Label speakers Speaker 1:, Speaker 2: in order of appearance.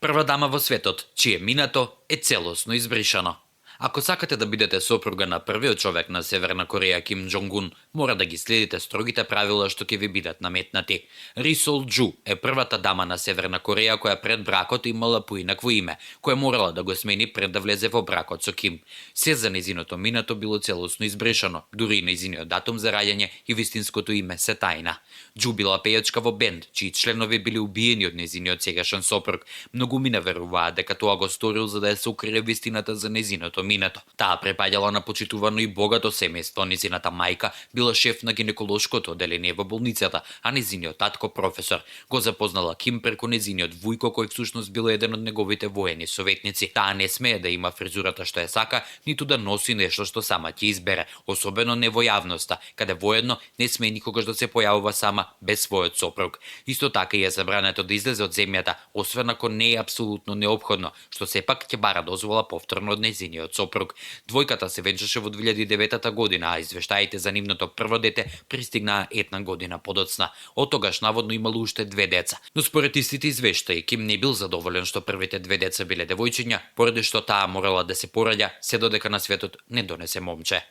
Speaker 1: Прва дама во светот, чие минато е целосно избришано. Ако сакате да бидете сопруга на првиот човек на Северна Кореја Ким Џонг Ун, мора да ги следите строгите правила што ќе ви бидат наметнати. Ри Сол Џу е првата дама на Северна Кореја која пред бракот имала поинакво име, кое морала да го смени пред да влезе во бракот со Ким. Се за нејзиното минато било целосно избришано, дури и нејзиниот датум за раѓање и вистинското име се тајна. Џу била пејачка во бенд, чии членови били убиени од нејзиниот сегашен сопруг. Многумина веруваат дека тоа го сторил за да ја се укрие вистината за нејзиното минато. Таа припаѓала на почитувано и богато семејство, нејзината мајка била шеф на гинеколошкото одделение во болницата, а нејзиниот татко професор. Го запознала Ким преку нејзиниот вујко кој всушност бил еден од неговите воени советници. Таа не смее да има фризурата што ја сака, ниту да носи нешто што сама ќе избере, особено не во јавноста, каде воедно не смее никогаш да се појавува сама без својот сопруг. Исто така и е забрането да излезе од земјата, освен ако не е апсолутно неопходно, што сепак ќе бара дозвола повторно од нејзиниот сопруг. Двојката се венчаше во 2009 година, а извештаите за нивното прво дете пристигнаа една година подоцна. Од тогаш наводно имало уште две деца. Но според истите извештаи, Ким не бил задоволен што првите две деца биле девојчиња, поради што таа морала да се пораѓа се додека на светот не донесе момче.